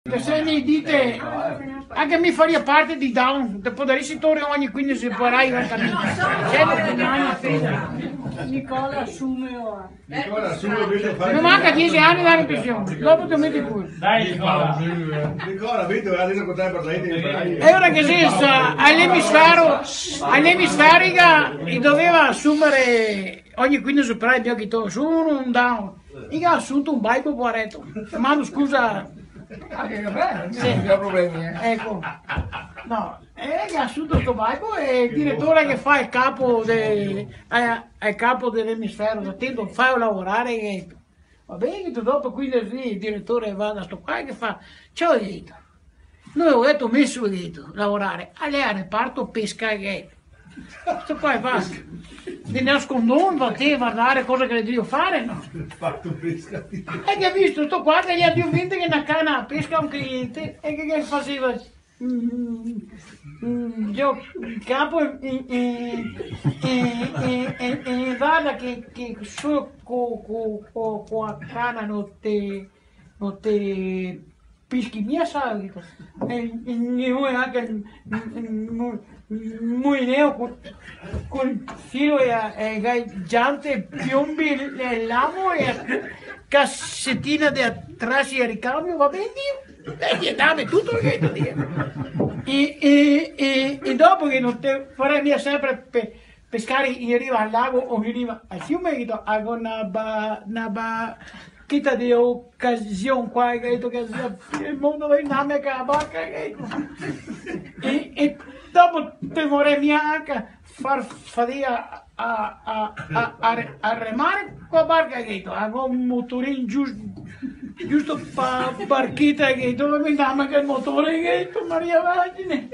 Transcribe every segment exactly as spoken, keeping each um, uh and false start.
Te se mi dite, anca mi faria parte de Down, te podarisi tore ogni quindese par ahi, anca mi. Senti, mani, fede. Nicola, assume ora. Nicola, assume, invece fai... Me manca diese ani andare in pension, dopo te meti pure. Dai, Nicola. Nicola, vedi, adesso con te parlate, dai. E ora che se sa, all'emisfero, all'emisferica, i doveva assumere ogni quindese par ahi, abbiamo detto, su un Down. I ga asunto un baibo, poareto. Mando scusa. Ah, che bel, sì. No ga problemi, eh. Eco. No, e i ga asunto sto baibo e el diretore che fa el capo de, eh, el capo de l'emisfero, atento, falo lavorare che... Va ben, che dopo quindese dì el diretore va da sto qua che fa: "Ciò", el ga dito. "Noi", el ga dito, "meso", el ga dito, "lavorare, alè al reparto pesca", el ga dito. Sto qua el va de nascondon, va te vardare cosa che el ga da fare, no? Reparto pesca. E che ga visto sto qua che el ga drio vendare na cana da pesca a un cliente, e che, che faseva? Mm, mm, mm, el capo in, in, in, varda che, che solo co, co, co, co a cana no te, no te pischi mia, sa, digo. E, e, e anca el, el, el mu-, el mulineo co, col filo e a, e ga i giante, piombi, el, el lamo e a casetina de atrasi e ricambio, va ben, Dio. E ghe dame tuto, che te digo. E, e, e, e dopo che no te farai mia sempre pe-, pescare in riva al lago o in riva al fiume, che te digo, go na ba-, na barcheta de ocasion qua, che te digo, che sia el mondo de name che a barca, che te digo. E, e dopo te vorè mia anca far fadiga a, a, a, a, a re-, a remare co a barca, che te digo, go un motorin gius-, giusto pa barcheta, che te digo, me dame quel motore, che te digo, Maria Vergine.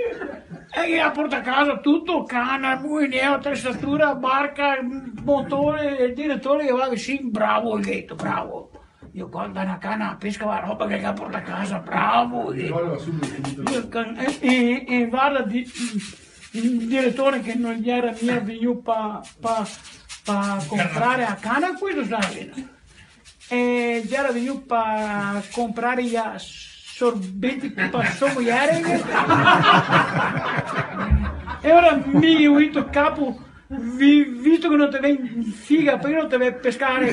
E che ga portà casa tuto, cana, mulineo, atresatura, barca, motore, e el diretore che va, che sì, bravo, che te digo, bravo. Io quando na cana a pesca, la roba che ga portà casa, bravo, che te digo. Io can-, e, e, e varda, di-, el diretore che no gera mia vegnù pa, pa, pa comprare a cana, questo sa. E gera vegnù pa comprare i asorbenti pa so mujer. E ora mi, io, dito, capo, vi-, visto che no te vien in figa, parché no te vien pescare?